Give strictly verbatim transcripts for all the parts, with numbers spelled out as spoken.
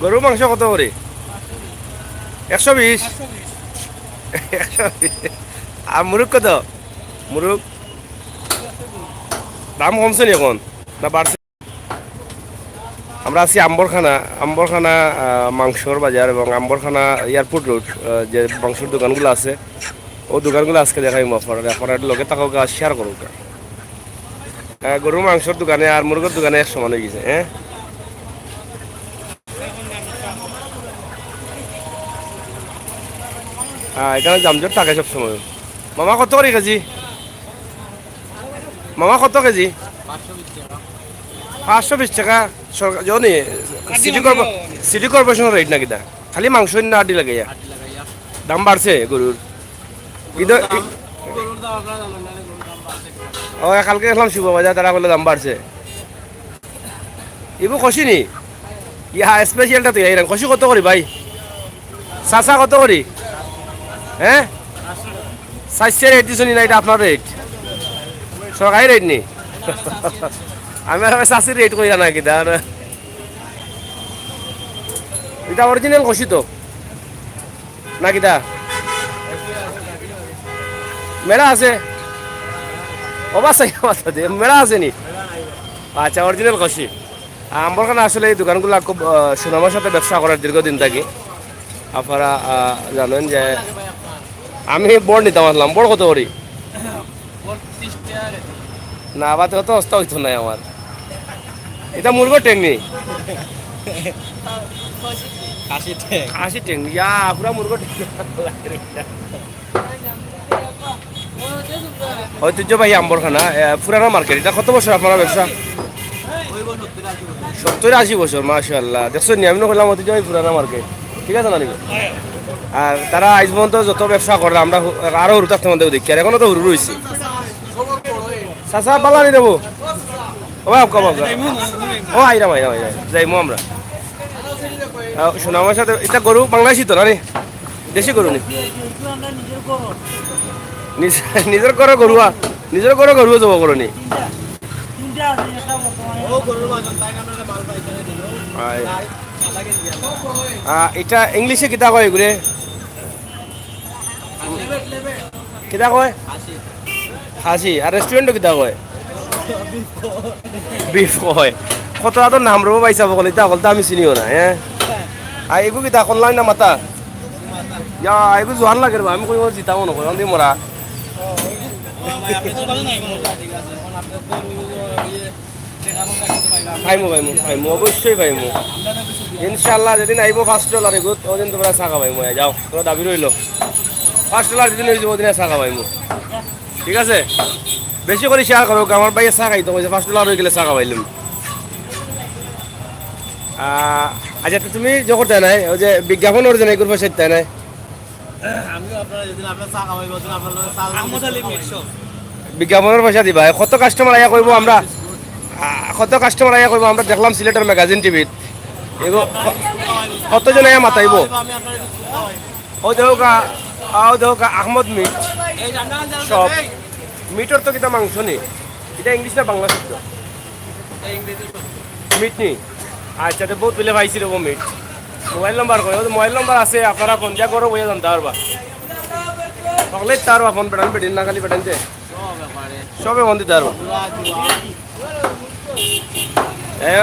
গরুর মাংস কত করি? একশো বিশ। একশো বিশ। আর মুরগ কত? মুরগ দাম কমছে নি এখন, না বাড়ছে? আমরা আছি আম্বরখানা, আম্বরখানা, আহ, মাংসর বাজার এবং আম্বরখানা এয়ারপোর্ট রোড, আহ, যে মাংসর দোকানগুলো আছে, ও দোকানগুলো আজকে দেখাইমু আপনারা। আপনারা লগে থাকউক্কা, শেয়ার করউক্কা। আহ, গরুর মাংসর দোকানে আর মুরগর দোকানে এক সমান অই গেছে, হ্যাঁ? আহ, এখানে জামজট থাকে সব সময়। মামা, কত করি কেজি? মামা, কত কেজি? পাঁচশো বিশ টাকা। সরকার, জনি, সিটি কর্পো-, সিটি কর্পোরেশনের রেট নাকি দা? খালি মাংস না আড্ডি লাগাইয়া? দাম বাড়ছে গরুর? ইদো-, ই-, ও, কালকে দেখলাম শুভ বাজার, তারা বলে দাম বাড়ছে। ইগু কষি নি? ইয়া, স্পেশালটা তো ইয়া, ইরান কষি কত করি ভাই? চাচা, কত করি? হ্যাঁ? চাইরশো রেট দিছো নি, না ইটা আপনার রেট? সরকারি রেট নি? আমি আর চাচির রেট কইরা না কিতা? ইটা অরিজিনাল কষি তো, না কিতা? মেড়া আছে? ও বা চাই, ও বা চাই, মেড়া আছে নি? আচ্ছা, অরিজিনাল কষি। আম্বরখানা আসলে এই দোকানগুলা খুব, আহ, সুনামের সাথে ব্যবসা করের দীর্ঘদিন থাকি। আপনারা, আহ, জানেন যে আমি বড় নিতাম আসলাম। বড় কত করি? না, আবার তো অত অস্তা অইতো নায় আমার। ইটা মুরগর ঠেং নি? খাসি ঠেং। খাসি ঠেং, ইয়া, পুরা মুরগর ঠেং। ঐতিহ্যবাহী আম্বরখানা, এ, পুরানা মার্কেট। ইটা কত বছর আপনারা ব্যবসা? সত্তর আশি বছর, মাশাআল্লাহ। দেখছো নি, আমি না কইলাম ঐতিহ্যবাহী পুরানা মার্কেট, ঠিক আছে না নি? আর তারা আইজ পর্যন্ত যত ব্যবসা করে, আমরা হু-, আরো হুরু থাকতে মধ্যে দেখি, আর এখনো তো হুরু রইছে। চাচা, বালা নি দেবো? ও ভাই, আউক্কা, আউক্কা। ও, আইরাম, আইরাম, আইরাম। যাইমু আমরা। আহ, সুনামের সাথে, ইটা গরু বাংলাদেশি তো, না রে? দেশি গরু নি? নিজ-, নিজর ঘরো গরুয়া, নিজর ঘরো গরুয়া জবো করো নি? আয়। আহ, ইটা ইংলিশে কিতা কয় এগুরে? কিতা কয়? খাসি। আর রেস্টুরেন্টো কিতা কয়? বিফ কয়। কত আদর নাম রে ভাই সাহেব, অকল ইতা অকল তো আমি চিনিও না, হ্যাঁ? আর এগু কিতা করলাই না মাথা? ইয়া, এগু জোয়ান লাগে রে, আমি কই জিতাও না, কই, আমি মরা। পাইমু, পাইমু, পাইমু, অবশ্যই পাইমু। ইনশাআল্লাহ, যেদিন আইবো পাঁচ ডলার এগুত, ওদিন তোমরা চা খাবাইমু, যাও, তোমরা দাবি রইলো। পাঁচ ডলার যেদিন অইযিবো, ওদিন চা খাবাইমু। ঠিক আছে? বেশি করি শেয়ার করো, আমার ভাইয়ে চা খাইতো কইছে, পাঁচ ডলার অই গেলে চা খাবাইলাম। আহ, আচ্ছা, তো তুমি যখন দেয় নাই, ওই যে বিজ্ঞাপন ওর জন্য এগুলো পয়সা দিতে নাই? আমিও আপনারা যদি আপনার চা খাওয়াই বলছেন, আপনার লগে চা আহমদ আলী মিট শপ। বিজ্ঞাপনের পয়সা দিবা। কত কাস্টমার আইয়া কইবো আমরা, আহ, কত কাস্টমার আইয়া কইবো আমরা দেখলাম সিলেটের ম্যাগাজিন টিভিত। এগো, কতজন আইয়া মাতাইবো? আমি আপনারা কিছু খাওয়াই। ও দেখো কা, আও দেখো কা, আহমদ মিট শপ। মিটর তো কিতা মাংস নি? ইটা ইংলিশ না বাংলা শব্দ? মিট নি? আচ্ছা, তো বহুত বিলে পাইছি রে মিট। মোবাইল নাম্বার কই? ও তো মোবাইল নাম্বার আছে, আপনারা ফোন দিয়া করো, বইয়া জানতে পারবা। হকলে তার ফোন বেটান বেটিন না খালি বেটান দে। সবে ফোন দিতে পারবো। এ,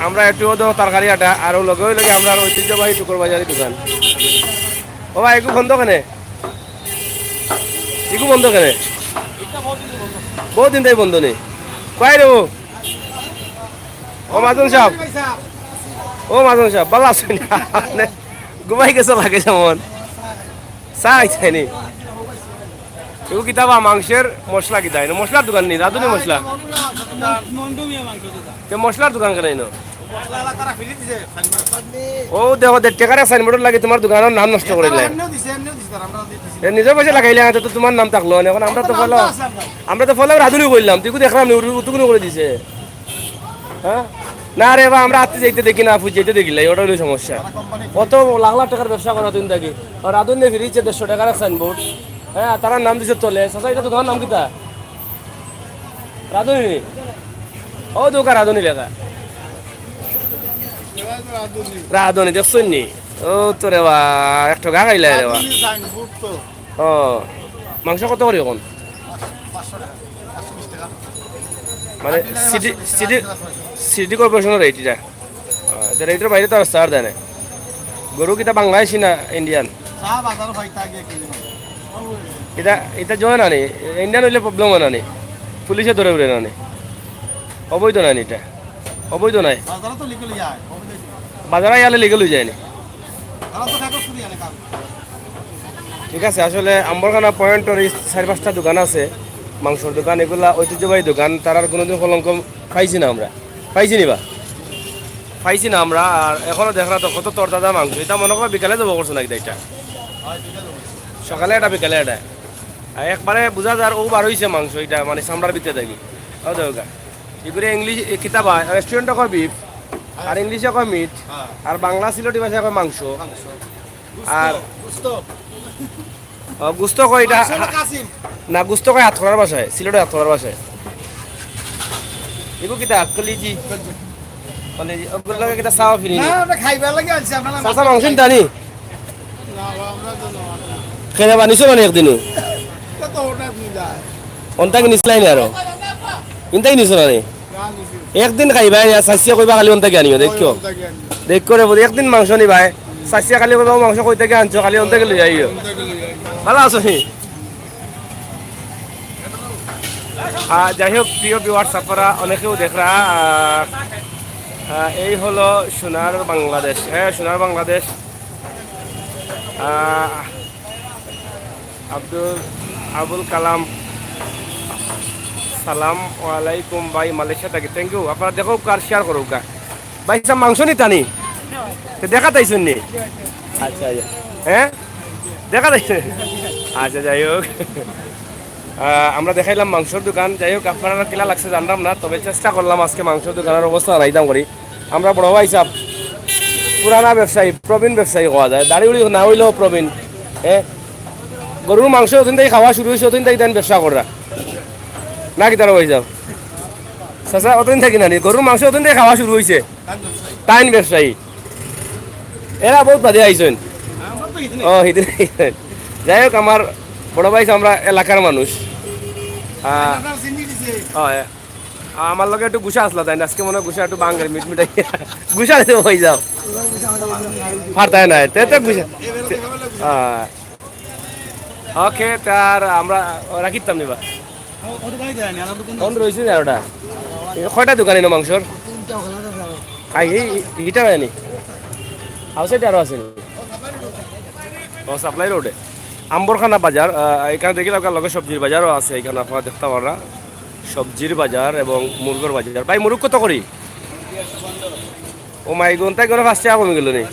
আমরা একটু ওদের তরকারি আটা, আর ও লগে ওই লগে আমরা আর ঐতিহ্যবাহী টুকুর বাজারি দোকান। ও ভাই, একটু বন্ধ কেনে? ইগু বন্ধ কেনে? বহুত দিন তাই বন্ধ নেই। কই রে ও? ও মাজন সাহেব। ও মাজন সাহেব, ভালা আছইন নি? ঘুমাই গেছো লাগে যেমন। চা খাইছে নি? ইগু কিতা বা মাংসের মশলা কিতা? ইনো মশলার দোকান নি, রাঁধুনি মশলা। তে মশলার দোকান কেনে ইনো? ও দেখো, দেড় টেকার এক সাইনবোর্ডর লাগি তোমার দোকানর নাম নষ্ট করিলে। এ, নিজর পয়সা লাগাইলে, তো তোমার নাম থাকলো না। এখন আমরা তো ফলো, আমরা তো ফলো রাঁধুনি কইলাম, তুই দেখলাম নি, উতু-, উতুকুনি করে দিছে। হ্যাঁ? না রে বা, আমরা আত্তি যাইতে দেখি না, ফুজ যাইতে দেখি লাই, ওটা হলো সমস্যা। অত লাখ লাখ টেকার ব্যবসা করা তুমি দেখি। আর রাঁধুনি ফিরিছে দেড়শো টেকার এক সাইনবোর্ড। হ্যাঁ, তারার নাম দিছে তলে। চাচা, ইটা দোকানর নাম কিতা? রাঁধুনি? ও দোকান রাঁধুনি লেখা। রাধুনি, দেখছইন নি? ও তো রে বা, এক ঠগা খাইলা রে বা। ও, মাংস কত করি অখন? মানে সিটি, সিটি, সিটি কর্পোরেশনর রেট ইটা। আহ, তে রেটর বাইরে তো আর ছাড় দেয় না। গরু কিতা বাংলাদেশি না ইন্ডিয়ান? ইটা, ইটা জয় না নি, ইন্ডিয়ান অইলে প্রবলেম অয় না নি, পুলিশে ধরে উড়ে না নি, অবৈধ না নি ইটা, অবৈধ নাই। বাজারে আইলে লিগেল অই যায় নি। ঠিক আছে, আসলে আম্বরখানা পয়েন্টর এই চাইর পাঁচটা দোকান আছে, মাংসর দোকান, এগুলা ঐতিহ্যবাহী দোকান, তারার কোনোদিন কলঙ্ক পাইছি না আমরা, পাইছি নি বা? পাইছি না আমরা। আর এখনো দেখরা তো কত তরতাজা মাংস, ইটা মনে কয় বিকালে জবো করছে নাকি ইটা? সকালে এটা, বিকালে এটা। আর একবারে বুঝা যার ও বার অইছে মাংস, ইটা মানে চামড়ার ভিতরে থাকি। ও দেখো গা। এগুলো ইংলিশ, এ, কিতা বা, রেস্টুরেন্টে কয় বিফ, আর ইংলিশে কয় মিট, আর বাংলা সিলেটি ভাষায় কয় মাংস। আর ও, গুস্ত কয় ইটা, না, গুস্ত কয় আতকরার ভাষায়, সিলেটে আতকরার ভাষায়। এগু কিতা? কলিজি। কলিজি। ওগুর লগে কিতা চাও ফিরি নি? না, ওটা খাইবার লাগি আনছি, আপনারা চাচা, মাংস নিতা নি? না, আমরা তো না। খেলে বা নিছো না নি একদিনও? এটা তো ওটা কি যায়? অন্তা কি নিছলায় নি আরো? ইনতাই নিছো না নি? একদিন খাইবা, ইয়া চাচিয়ে কইবা খালি অন্তা গিয়া নিও, দেখো। দেখো রে বুঝি, একদিন মাংস নিবায়, চাচিয়ে খালি কইবা, "ও মাংস কই থাকি আনছো?" খালি অন্তা গিয়া লই আইও। ভালা আছো নি? আহ, যাই হোক, প্রিয় ভিউয়ার্স, আপনারা অনেকেও দেখরা, আহ, আহ, এই হলো সোনার বাংলাদেশ, হ্যাঁ, সোনার বাংলাদেশ। আহ, আব্দুল, আবুল কালাম, সালাম আলাইকুম ভাই, মালয়েশিয়া থাকি। Thank you। আপনারা দেখউক্কা আর শেয়ার করউক্কা। ভাই সাহেব, মাংস নিতা নি? তে দেখাত আইছইন নি? আচ্ছা, আচ্ছা। হ্যাঁ? দেখাত আইছইন? আচ্ছা, যাই হোক। আহ, আমরা দেখাইলাম মাংসর দোকান। যাই হোক, আপনারার কিলা লাগছে জানলাম না, তবে চেষ্টা করলাম আজকে মাংসর দোকানর অবস্থা জানাইতাম করি। আমরা বড় ভাই সাহেব, পুরানা ব্যবসায়ী, প্রবীণ ব্যবসায়ী কওয়া যায়, দাড়ি উড়ি না অইলেও প্রবীণ। হ্যাঁ, গরুর মাংস অতদিন থাকি খাওয়া শুরু অইছে, অতদিন থাকি তাইন ব্যবসা কররা। না কিতা রে ভাই সাহেব? চাচা, অতদিন থাকি না নি? গরুর মাংস অতদিন থাকি খাওয়া শুরু অইছে। তাইন ব্যবসায়ী। এরা বউত বাদে আইছইন। ও, হিদিন আইছইন। যাই হোক, আমার বড় ভাই আমরা এলাকার মানুষ। আহ, ও, এ, আমার লগে একটু গুছা আছলা তাইন, আজকে মনে অয় গুছা একটু বাঙ্গের মিট মিটাই। গুছা দিতে ভাই যাও। ফারতায় নাই, তে তো গুছা। আহ, ওকে, তার আমরা রাখিতাম নিবা। বন্ধ রইছে না ওটা? এ কয়টা দোকান ইনো মাংসর? আই, এই, এইটা হয়নি। আউটসাইডে আরো আছে নি? ও, সাপ্লাই রোডে। আম্বরখানা বাজার, আহ, এখানে দেখি আপনার লগে সবজির বাজারও আছে, এখানে আপনারা দেখতা পাররা। সবজির বাজার এবং মুরগর বাজার। ভাই, মুরগ কত করি? ও মাই গড, তাই করে পাঁচ টেকা কমি গেল নি?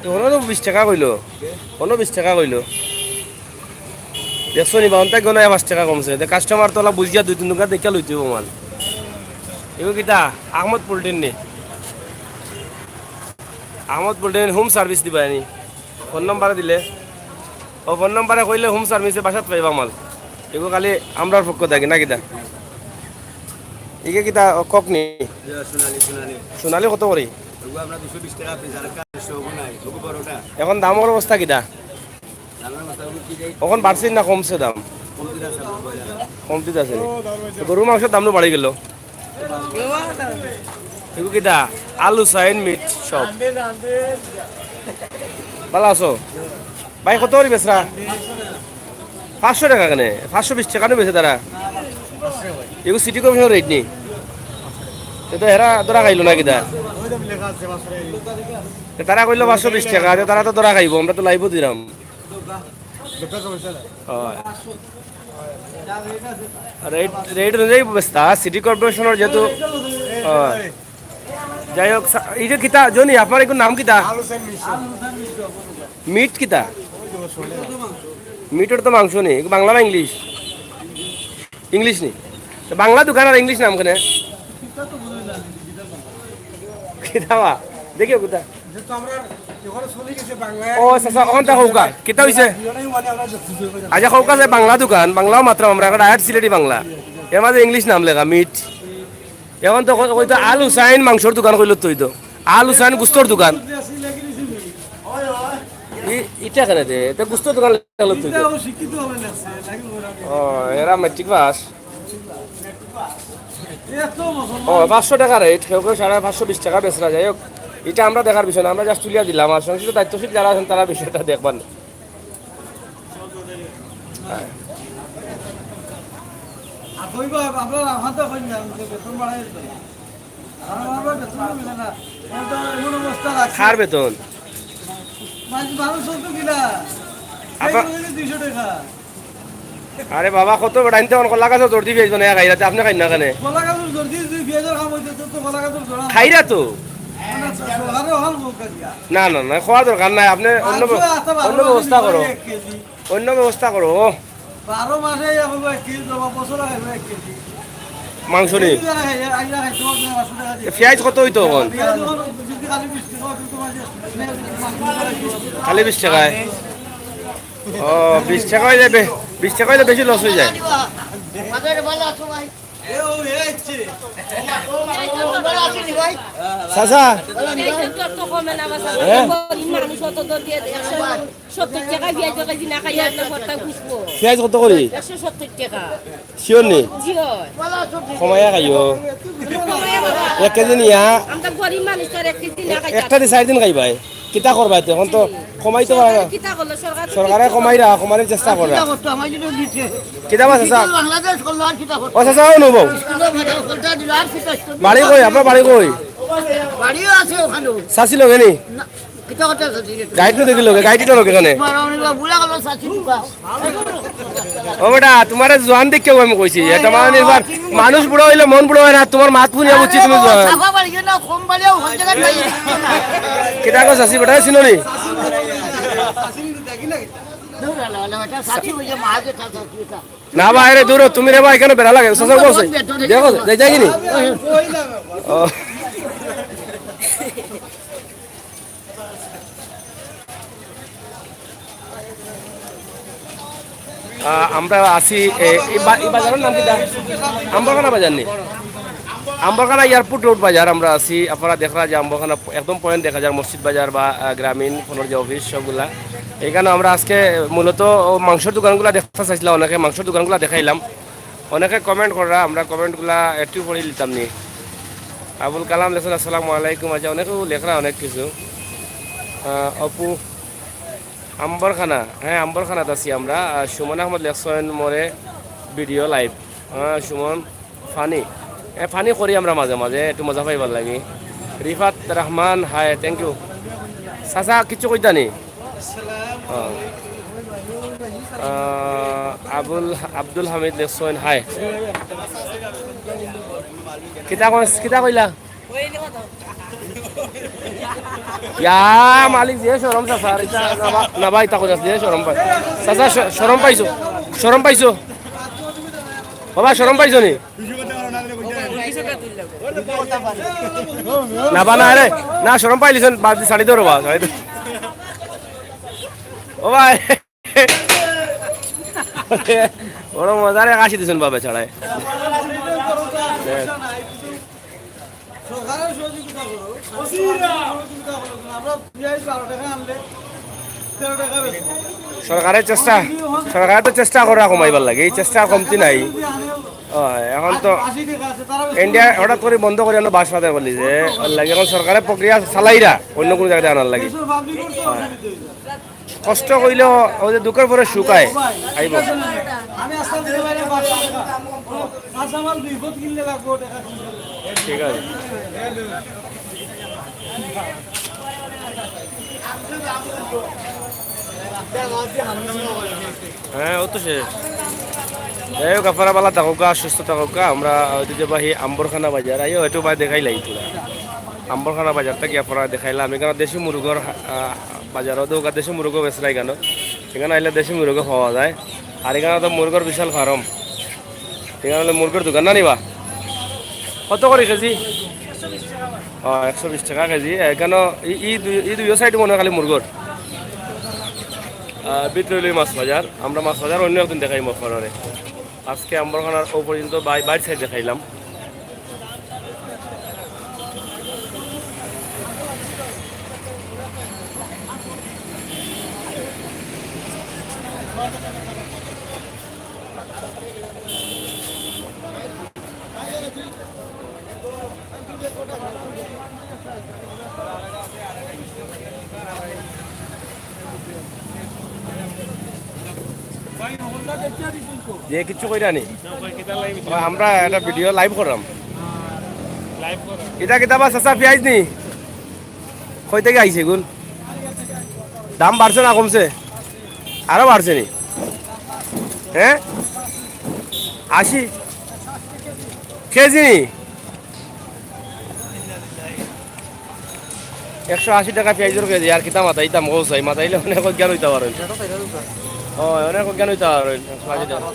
তো হলো তো বিশ টেকা কইলো। হলো বিশ টেকা কইলো। দেখছো নি বা, অন্তাই গেলো পাঁচ টেকা কমছে। তে কাস্টমার তো অলা বুঝিয়া দুই তিন দোকান দেখিয়া লইতে অইবো মাল। এগু কিতা? আহমদ পল্ট্রি নি? আহমদ পল্ট্রি হোম সার্ভিস দিবা নি? ফোন নাম্বার দিলে? ও ফোন নাম্বারে কইলে হোম সার্ভিসে বাসাত পাইবা মাল। এগু খালি আমরার পক্ষ থাকি না কিতা? ইগে কিতা কক নি? সোনালি, সোনালি। সোনালি কত করি? ওগু আমরা দুইশো বিশ টেকা পিস, আর একটা আড়াইশো, ওগু নাই, ওগু বড়টা। এখন দামর অবস্থা কিতা? দামর অবস্থা ওগু কি রেট? এখন বাড়ছে না কমছে দাম? কমতি আছে, কমতি আছে নি? গরুর মাংসর দাম তো বাড়ি গেল। এগু কিতা? আলু, সাইন, মিট সব। ভালা আছো? ভাই, কত করি বেচরা? পাঁচশো টেকা কেনে? পাঁচশো বিশ টেকা নু বেচে তারা। এগু সিটি কর্পোরেশনর রেট নি? তে তো হেরা ধরা খাইলো না কিতা? তে তারা কইলো পাঁচশো বিশ টেকা, তে তারা তো ধরা খাইবো, আমরা তো লাইভও দিলাম। অয়। রেট, রেট অনুযায়ী বেচতা, সিটি কর্পোরেশনর যেহেতু, অয়। যাই হোক, সা-, এই যে কিতা, জনি, আপনার এগুর নাম কিতা? মিট কিতা? মিটর তো মাংস নি, বাংলা না ইংলিশ? ইংলিশ নি? তো বাংলা দোকান আর ইংলিশ নাম কেনে? কিতা বা? দেখিও কিতা? ও, চাচা, অখন তা কউক্কা। কিতা অইছে? আচ্ছা, কউক্কা যে বাংলা দোকান, বাংলাও মাতরাম আমরা, একটা ডায়েট সিলেটি বাংলা। এর মাঝে ইংলিশ নাম লেখা, মিট। এখন তো কই, কই তো আল হুসাইন মাংসর দোকান কইলো তো, অই তো আল হুসাইন গুস্তর দোকান। ই-, ইটা কেনে দে? ইটা গুস্তর দোকান লেখলো তো অই তো। ও, এরা মেট্রিক পাস। ও, পাঁচশো টাকা রেট, কেউ কেউ সাড়ে পাঁচশো বিশ টাকা বেচরা। যাই হোক, ইটা আমরা দেখার বিষয় না, আমরা just তুলিয়া দিলাম। আর সংশ্লিষ্ট দায়িত্বশীল যারা আছেন, তারা বিষয়টা দেখবেন। আর কইবা, আপনারা আমাদের কইন না, আমি তো বেতন বাড়াই দিই। আর আমার বেতন মিলে না। এখন তো এমন অবস্থা লাগছে। কার বেতন? মানুষ, মানুষ চলতো কিনা? আপনার এই করে দুইশো টাকা। আরে বাবা, কত বেটা, ইনতে অখন কলা গাছর জর্দি পিয়াইজ বানাইয়া খাইরা, তে আপনে খাইন না কেনে? কলা গাছর জর্দি যদি পিয়াইজর কাম অইতো, তো, তো কলা গাছর জর্দি খাইরা তো। না, না, সরকারে অখন বলতে দিয়া। না, না, না, খাওয়া দরকার নাই, আপনে অন্য আচ্ছা, ব্য-, আচ্ছা, বারো অন্য মাসে ব্যবস্থা করো। এক কেজি। অন্য ব্যবস্থা করো। বারো মাসে এখন এক কেজি জমা, বছরে খাইবো এক কেজি। মাংস নেই। এই যারা খাই, এই যারা খাই, তোমার জন্য পাঁচশো টাকা দিয়ে। পিয়াইজ কত অইতো অখন? পিয়াইজ অখন যদি খালি বিশ টাকা অইতো, তোমার যে, খালি বিশ টাকায়? ও, বিশ টাকা অইলে বে-, বিশ টাকা অইলে বেশি লস অই যায়। এ, ও, এ, ইচ্ছে। চাচা। এই তো তো কমে না, বাবা, হ্যাঁ? গরিব মানুষ অত দর দিয়া দেয়, একশো সত্তর টাকা পিয়াইজ কেজি না খাইয়া আপনি ভর্তা খুঁজবো। পিয়াইজ কত করি? একশো সত্তর টাকা। শিওর নি? জি অয়। কমাইয়া খাইও। কমাইয়া বাবা। এক কেজি নিয়া। আমরা গরিব মানুষ তো আর এক কেজি না খাই। একটা দি চাইর দিন খাইবায়। কিতা করবায় তে? অখন তো কমাইতো পারো না। কিতা করলো সরকার? সরকারে কমাইরা, কমানির চেষ্টা কররা। কিতা করতো? আমার জন্য দিছে। কিতা বা চাচা? বাংলাদেশ করলো আর কিতা করতো? ও চাচা, ও নবো। স্কুলে ভাড়া খরচা দিল আর কিতা করতো? বাড়ি কই? আপনার বাড়ি কই? বাড়িও আছে অখানো। চাচি লগে নি? না। কিতা কথা আছে, ঠিক আছে। গাইড নু দেখি লগে, গাইড ইটা লগে কেনে? মারা অনেক বুড়া গেল, চাচি বুড়া। ও বেটা, তুমারে জোয়ান দেখিয়াউ আমি কইছি। এটা মানে একবার মানুষ বুড়া অইলে মন বুড়া অয় না, তুমার মাত হুনিয়া বুঝছি তুমি জোয়ান। সাফা বাড়ি না, কম বাড়িও হল জায়গা নাই। কিতা কস আছি বেটা, চিনো নি? দূর হলো, হলো, এটা চাচি ওই যে মা যেটা, চাচি এটা। না ভাই, রে দূর, তুমি রে ভাই, কেনে বেড়া লাগে? চাচা বলছে। দেখো, যাই, যাই কি নি? ও। আহ, আমরা আছি, এ, এই বা-, এই বাজারর নাম কিতা? আম্বরখানা বাজার নি? আম্বরখানা এয়ারপোর্ট রোড বাজার আমরা আছি। আপনারা দেখরা যে আম্বরখানা একদম পয়েন্ট দেখা যার মসজিদ বাজার বা, আহ, গ্রামীণ ফোনর যে অফিস সবগুলা। এখানে আমরা আজকে মূলত ও মাংসর দোকানগুলা দেখতে চাইছিলাম, অনেকে মাংসর দোকানগুলা দেখাইলাম। অনেকে কমেন্ট কররা, আমরা কমেন্টগুলা একটু পড়ি লিতাম নি। আবুল কালাম লেখছেন, "আসসালামু আলাইকুম।" আচ্ছা, অনেকেউ লেখরা অনেক কিছু। আহ, অপু, আম্বরখানা, হ্যাঁ, আম্বরখানাত আছি আমরা। আহ, সুমন আহমদ লেখছেন, "মোরে ভিডিও লাইভ।" হ্যাঁ, সুমন, ফানি। এ, ফানি করি আমরা মাঝে মাঝে, একটু মজা পাইবার লাগি। রিফাত রহমান, হাই, thank you। চাচা, কিচ্ছু কইতা নি? আহ, আবুল, আব্দুল হামিদ লেখছইন, হাই। কিতা কইস-, কিতা কইলা? ইয়া, মালিক, যে শরম চাচা, ইতা না বা-, না বা, ইতা কইতাছ, যে শরম পায়। চাচা, শ-, শরম পাইছো? শরম পাইছো? বাবা, শরম পাইছো নি? না বা, না রে, না, শরম পাইলিছন, বাদ দি, ছাড়ি দে রে বা, ছাড়ি দে। ও ভাই। বড় মজার এক হাসি দিছন বা বেচারায়। সরকারের সহযোগিতা করো, সহযোগিতা করো, আমরা পিয়াজ বারো টাকা আনলে তেরো টাকা বেচবো। সরকারে চেষ্টা, সরকারে তো চেষ্টা কররা কমাইবার লাগি, এই চেষ্টা কমতি নাই। যদি আনে অয়, এখন তো আশি টাকা আছে, তারা বেচবো। ইন্ডিয়া হঠাৎ করি বন্ধ করি আনলো বাস বাজার বলি যে, ওর লাগি এখন সরকারে প্রক্রিয়া চালাইরা অন্য কোনো জায়গাতে আনার লাগি। দেশের পাবলিকর তো অসুবিধা হইল। কষ্ট কইলে অউ যে দুঃখর পরে সুখ আয়, আইবো। আমি আজকাল দিতে পারি না পাঁচশো টাকা। কাঁচামাল দুই ফুট কিনলে লাগবো টাকা। ঠিক আছে। হ্যাঁ, ও তো শেষ। যাই হোক, আপনারা ভালা থাকউক্কা, সুস্থ থাকউক্কা। আমরা ঐতিহ্যবাহী আম্বরখানা বাজার, আইও, একটু ভাই দেখাইলাই পুরা। আম্বরখানা বাজার থাকি আপনারা দেখাইলাম। এখানো দেশি মুরগর, আহ, বাজারও দোকান দেশি মুরগও বেচরা এখানো। এখানো আইলে দেশি মুরগও পাওয়া যায়। আর এখানো তো মুরগর বিশাল ফার্ম। এখানো অইলে মুরগর দোকান না নি বা? কত করি কেজি? ও, একশো বিশ টাকা কেজি। এখানো ই, ই দুই, ই দুইও সাইডে মনে হয় খালি মুরগর। আহ, ভিতরে অইলে মাছ বাজার। আমরা মাছ বাজার অন্য একদিন দেখাইমু আপনারারে। আজকে আম্বরখানার ও পর্যন্ত বাই-, বাইর সাইড দেখাইলাম। যে কিচ্ছু কইরা নি? ও, আমরা একটা ভিডিও লাইভ করলাম। ইটা কিতা বা চাচা পিয়াইজ নি? কই থাকি আইছে গুন? দাম বাড়ছে না কমছে? আরো বাড়ছে নি? হ্যাঁ, আশি কেজি নি? একশো আশি টাকা পিয়াইজর কেজি। আর কিতা মাতাইতাম, ও চাই মাতাইলে অনেক অজ্ঞান অইতা পারইন। ও, অনেক অজ্ঞান অইতা পারইন, একশো আশি টাকা।